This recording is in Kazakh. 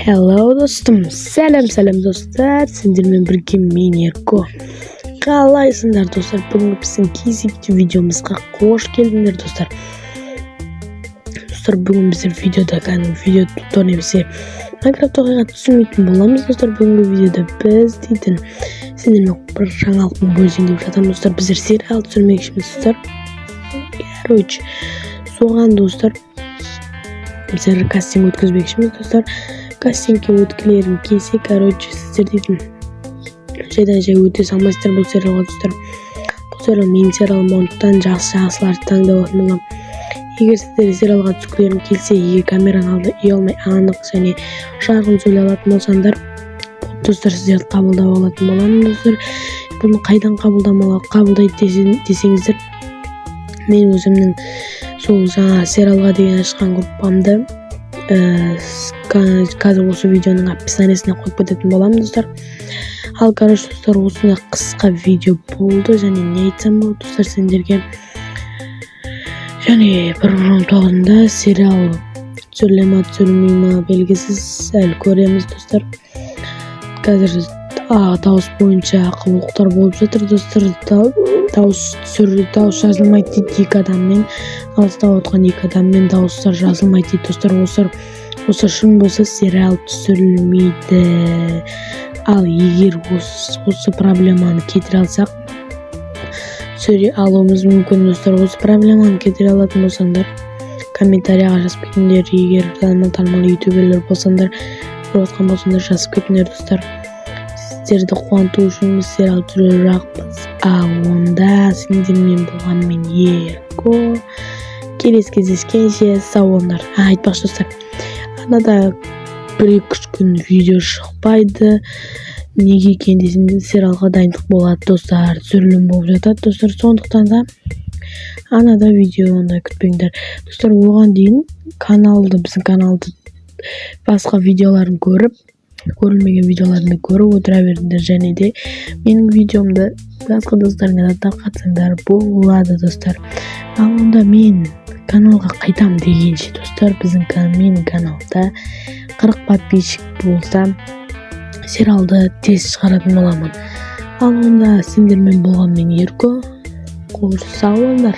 Hello, достым, сәлем, сәлем, достар! Сендермен бірге мен, Ерко. Қалайсыңдар, достар? Бүгінгі біздің кезекті видеомызға қош келдіңдер, достар. Достар, бүгін біздер видеода кәдімгі видео тутор немесе Майнкрафт оқиға түсірмейтін боламыз, достар. Бүгінгі видеода біз дейтін сендермен бір жаңалықпен бөлісейін деп жатырмын, достар. Біздер сериал түсірмекшіміз, достар. Короче, соған, достар, біздер кастинг өткізбекшіміз, достар. Кастингке өткілерің келсе, короче, сіздер дейтін жайдан жай өте салмайсыздар бұл сериалға, достар. Бұл сериал менің сериалым болғандықтан, жақсы жақсыларды таңдап алатын боламын. Егер сіздер сериалға түскілерің келсе, егер камераның алдында ұялмай, анық және жарқын сөйлей алатын болсаңдар, достар, сіздерді қабылдап алатын боламын, достар. Бұны қайдан қабылдайды десеңіздер, мен өзімнің сол жаңа сериалға деген ашқан группамды қазір осы видеоның описаниесіне қойып кететін боламын, достар. Ал, короче, достар, осындай қысқа видео болды. Және не айтсам болады, достар, сендерге? Және 1.19-ында сериал түсіріле ма, түсірілмей ма, белгісіз, әлі көреміз, достар. Қазір дауыс бойынша ақаулықтар болып жатыр, достар. Дауыс түсір, дауыс жазылмайды дейді. Екі адаммен, алыстау отқан екі адаммен дауыстар жазылмайды дейді, достар. Осы шын болса, сериал түсірілмейді. Ал егер осы проблеманы кетіре алсақ, түсіре алуымыз мүмкін, достар. Осы проблеманы кетіре алатын болсаңдар, комментарияға жазып кетіңдер. Егер танымал танымал ютуберлер болсаңдар, көріп отқан болсаңдар, жазып кетіңдер, достар. Сіздерді қуанту үшін біз сериал түсіре жатырмыз. Ал онда сендермен болған мен, Ерко. Келесі кездескенше сау болыңдар. Айтпақшы, достар, арнада 1-2 үш күн видео шықпайды. Неге екен десеңдер, сериалға дайындық болады, достар, түсірілім болып жатады, достар. Сондықтан да арнада видео ондай күтпеңдер, достар. Оған дейін каналды, біздің каналды басқа видеоларын көріп, көрілмеген видеоларымды көріп отыра беріңдер. Және де менің видеомды басқа достарыңа да тарқатсаңдар болады, достар. Ал онда мен каналға қайтам дегенше, достар, біздің менің каналда 40 подписчик болса, сериалды тез шығаратын боламын. Ал онда сендермен болған мен, Ерко. Қош, сау болыңдар.